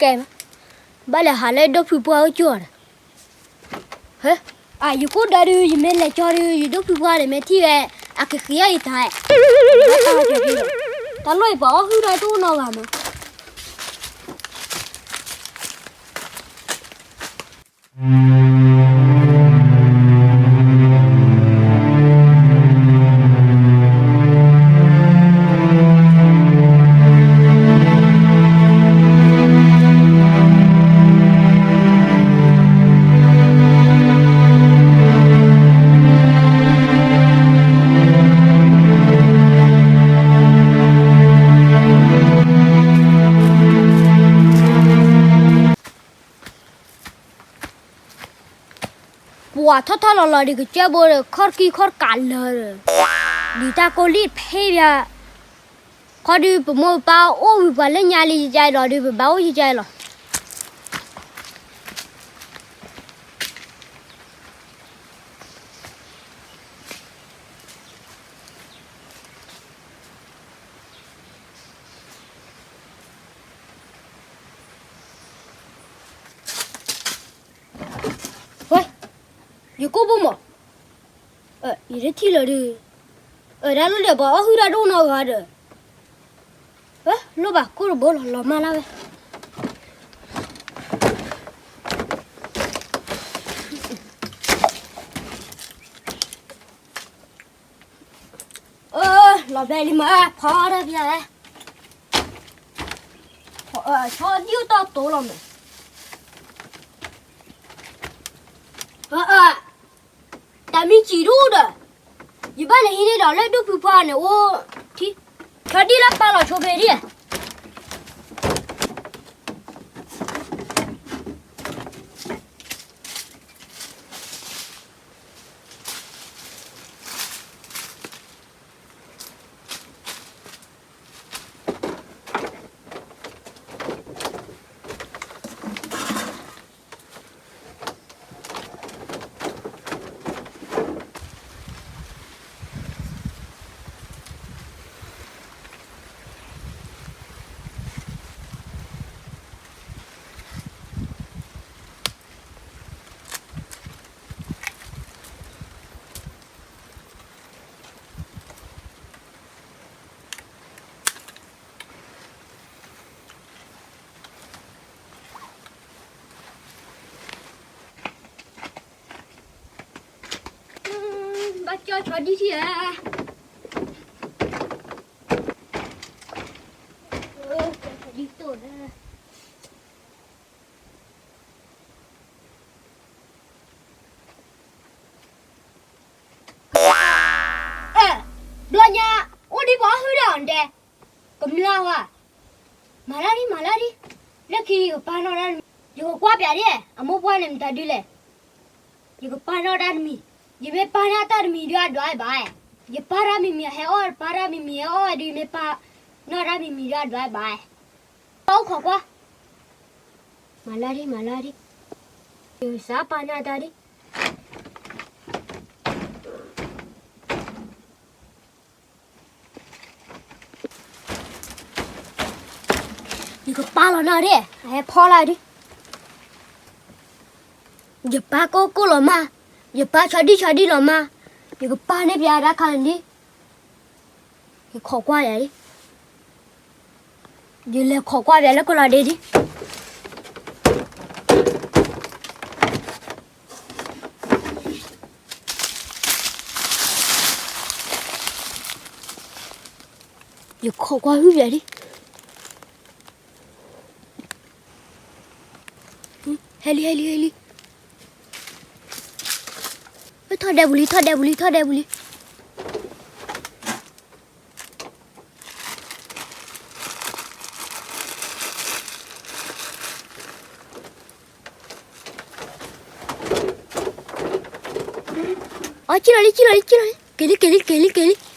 ကဲ, ဘၣ်လဲၤဟးလၢဒိၣ်ဖုပှၢ်အိၣ်ကၠိဒီး, ဟဲ, အယကိၣ်ဒီးဒုး ယမ့ၢ်လဲၤကၠီဒုး ယဒိၣ်ဖုပှၢ်န့ၣ် မ့ၢ်ထံၣ်ဝဲ, အကဃ့အီၣ်ယသး, တၢ်လီၢ်အံၤပှၤအီၣ်ဟုၣ်တၢ်တအိၣ်နီတဂၤမး. ပှၤထီၣ်ထီၣ်လီၤလီၤဒုး ကစၢၢ်ဘိဒီး ခီၣ်တကံၢ်ခီၣ်တကးလၢာ်ဒီး, ဒုးတၢ်ကိၢ်လံၢ်ဖဲယၤ, ခီဒုး ပမိၢ်ပပၢ်အိၣ်ဝံၤပှၤလၢညါလံယကဲလီၤဒုး ပဘၣ်အိၣ်ယကဲလီၤ. ဝဲ, ယကိၣ်ဘိမး, ယတထံၣ်လၢၤဒုး, အဒၣ်လၢပှၤအီၣ်ဟုၣ်တၢ်တအိၣ်နီတဂၤဒီး, ဝဲ, လိၣ်ဘၣ်ကိၣ်တဘိလီၤ လီၤမၢ်လၢ်ဝဲ. လီၤဘဲလံမး ဖီဒၣ်ပျဲၢ်, ဆီဒံၣ်အိၣ်တီၢ်တိလီၤမး, တၢ်မံစံးဒိၣ်ဒီး, ယဘၣ်လဲၤဟံးန့ၢ်ဒီးလၢဒိၣ်ဖုပှၢ်န့ၣ်အိၣ်ထံ, ဆီဒံၣ်လၢပာ်လီၤဆိဖဲဒၣ်. ဘၣ်ကၠီဆီဒံၣ်ထံၣ်ဧါ, ဆီဒံၣ်တိၢ်ဒၣ်. ဘျီညါ, အိၣ်ဒံးပှၤဟုၣ်ဒီးအီၤဒဲး, ကမျၢၢ်ဝဲ, မၤလၢဒံး မၤလၢဒံး, လၢခံယကပာ်နီၣ်တၢ်တမံၤ, ယကကွၢ်ပျးဒ်, အမိၢ်ပှၢ်န့ၣ်မတၤဒုလဲၣ်, ယကပာ်နီၣ်တၢ်တမံၤ, ယမ့ၢ်ပာ်နီၣ်တၢ်တမံၤဒီးအဒွးဘၣ်, ယပာ်တၢ်မံၤမံၤအဟဲအီၣ် ပာ်တၢ်မံၤမံၤဟဲအီၣ်ဒုး ယမ့ၢ်ပာ်နီၣ်တၢ်မံၤမံၤဒီးအဒွးဘၣ်, ပအိၣ်ခိးကွၢ်, မၤလၢဒံး မၤလၢဒံး, ယစးပာ်နီၣ်တၢ်ဒံး. ယကပာ်လီၤနီၣ်ဒံး အဟဲဖီလာ်ဒံး, ယပာ်ကိၢ်ကိၢ်လီၤမး, ယပာ်ဆီဒံၣ်ဆီဒံၣ်လီၤမး, ယကပာ်န့ၢ်ပျးဒၣ်ခါလံဒံး, ယခိးကွၢ်ယၤဒံး, ယလဲၤခိးကွၢ်ပျးလၢကလီၤဒ့ဒံး. ယခိးကွၢ်ဟုၣ်ပျးဒံး, ဟဲလံ ဟဲလံ ဟဲလံ, ထီၣ်ဒဲပူၤလံ ထီၣ်ဒဲပူၤလံ ထီၣ်ဒဲပူၤလံ. အီ ကံၣ်လီၤလံ ကံၣ်လီၤလံ ကံၣ်လီၤလံ, က့ၤလံ က့ၤလံ က့ၤလံ က့ၤလံ.